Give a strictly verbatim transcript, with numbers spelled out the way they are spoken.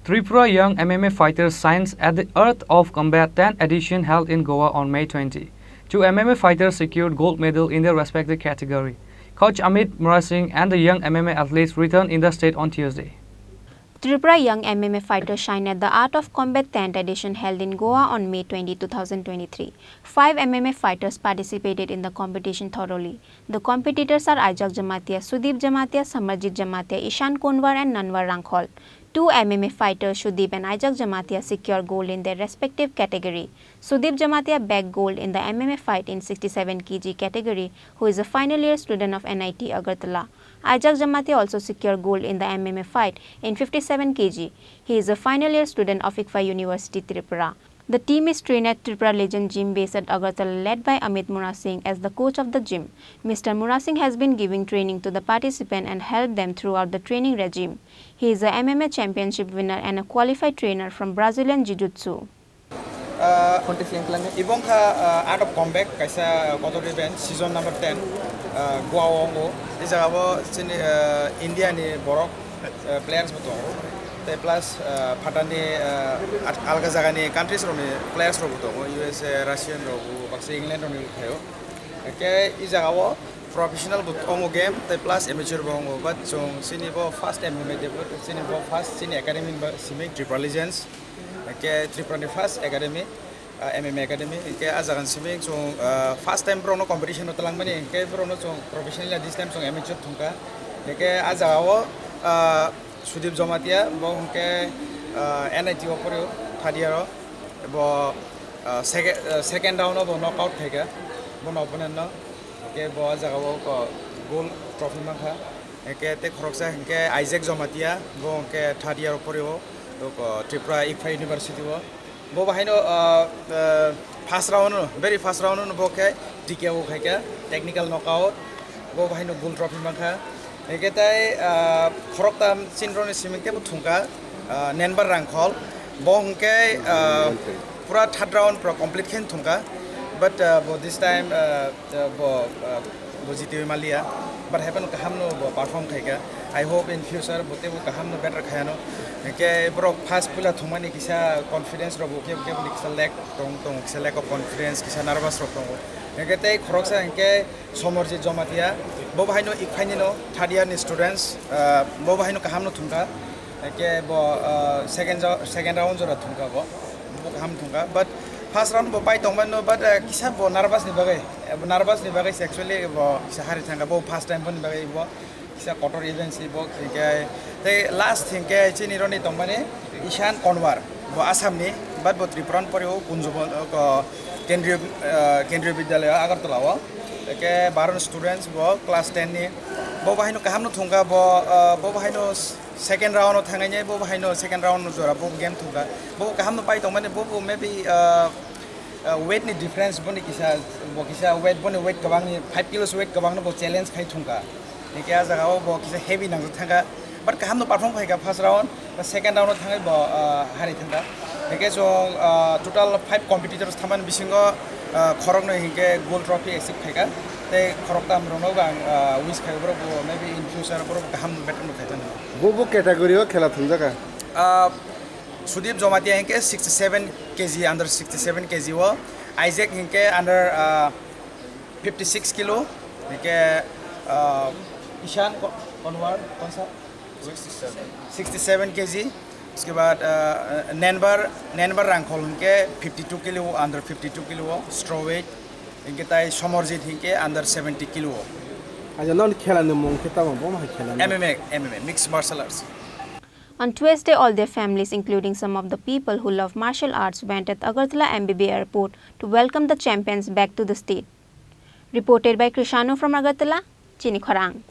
Tripura Young M M A Fighter shines at the Art of Combat tenth edition held in Goa on May twenty. Two M M A fighters secured gold medal in their respective category. Coach Amit Murasing and the young M M A athletes returned in the state on Tuesday. Tripura Young M M A Fighters shine at the Art of Combat tenth edition held in Goa on May twenty, two thousand twenty-three. Five M M A fighters participated in the competition thoroughly. The competitors are Isaac Jamatia, Sudeep Jamatia, Samarjit Jamatia, Ishan Konwar and Nanwar Rangkhol. Two M M A fighters, Sudeep and Isaac Jamatia, secure gold in their respective category. Sudeep Jamatia bagged gold in the M M A fight in sixty-seven K G category, who is a final year student of N I T Agartala. Isaac Jamatia also secured gold in the M M A fight in fifty-seven K G. He is a final year student of ICFAI University, Tripura. The team is trained at Tripura Legend Gym based at Agartala, led by Amit Murasing as the coach of the gym. Mister Murasing has been giving training to the participant and helped them throughout the training regime. He is a M M A championship winner and a qualified trainer from Brazilian Jiu-Jitsu. Ah, Contest yang kelang. Ibong kha, ah, Art of Combat, kaisa kotor event, season number ten, ah, Goa o wngo. I jaga o chini, ah, India ni borok, ah, players bo tongo. Tei plus, ah, phatar ni, ah, at-, alga jaga ni countries rok ni players rok bo tongo, U S A, Russian rok bo, baksa England rok ni bo phaio. Hingke i jaga o professional bo tongo game, tei plus amateur bo wngo. But chwng chini bo first M M A debut, chini bo first chini academy ba simi Tripura Legends. Hingke Tripura ni first academy, ah, M M A academy. Hingke ah jaga ni simi chwng, ah, first time borok no competition o twlang mani, hingke borok no chwng professional ya, this time chwng amateur thungkha. Hingke ah jaga o, ah, Sudip Jamatia, bo hingke, ah, N I T o porio, third year o. Bo, ah, seke-, ah, second round o bo knockout khaikha, bono opponent no. Hingke bo ah jaga o ko gold trophy mankha. Hingke tei khoroksa hingke Isaac Jamatia, bo hingke third year o porio, bo ko Tripura ICFAI University o. Bo bahaino, ah, ah, first round o, very first round o bo khe T K O khaikha, technical knockout. Bo bahaino gold trophy mankha. Hingke tei, ah, khoroktham chini rokni simi kebo thungkha, ah, Nenbar Rangkhol. Bo hingke, ah, pura third round pura complete khe thungkha. But, ah, bo this time, ah, ah, bo, ah, bo jitiwi maliya. But haiphano kaham no bo perform khaikha. I hope in future bo tebo kaham no better khayano. Hingke borok first puila thungmani kisa confidence rok bo kebo kebo ni kisa lack tong, tong, kisa lack of confidence, kisa nervous rok tongo. Hingke tei khoroksa hingke Somorjit Jamatia, bo bahaino ICFAI ni no, third year ni students, ah, bo bahaino kaham no thungkha. Hingke bo, ah, second jo-, second round jora thungkha bo. Bo kaham thungkha. But first round bo pai tongmano, but, ah, kisa bo nervous ni bagwi, eh, bo nervous ni bagwi se actually bo kisa hari thangkha. Bo first time boni bagwi bo kisa kotor event si bo hingke tei last hingke chini roni tongmani Ishan Konwar, bo Assam ni, but bo Tripura ni pore o Kunjubon, o, ko, Kendriya, ah, Kendriya Vidyalaya Agartala o. Hingke baron students bo class ten ni, bo bahaino kaham no thungkha, bo, ah, bo bahaino second round o thangnai, bo bahaino second round o jora bo game thungkha. Bo kaham no pai tongmani, bo, bo maybe, ah, ah, weight ni difference boni kisa, bo kisa weight, boni weight kwbang ni five kilos weight kwbang no bo challenge khai thungkha. Hingke ah jaga o bo kisa heavy nangjak thangkha. But kaham no perform khaikha first round, second round o thangwi bo, ah, hari thangkha. Hingke chwng, ah, total five competitors thamani bisingo, ah, khoroknwi hingke gold trophy achieve khaikha. Tei khoroktham rokno bo ang, ah, wish khai, borok bo maybe in future borok kaham better no khai thangkha. Bo bo category o khela thumjakha? Ah, Sudip Jamatia hingke sixty-seven K G, under sixty-seven K G o, Isaac hingke under, ah, fifty-six kilo, hingke, ah, Ishan Ko-, Konwar, konsa? Sixty-seven. Sixty-seven K G. Uske baad, ah, Nenbar, Nenbar Rangkhol hingke fifty-two kilo, under fifty-two kilo o, strawweight. Hingke tai Somorjit hingke under seventy kilo o. Acha, non khela ni mung khe tamo, bo ma khela ni? M M A, M M A, mixed martial arts. On Tuesday, all their families, including some of the people who love martial arts, went at Agartala M B B airport to welcome the champions back to the state. Reported by Krishanu from Agartala, Chini Khorang.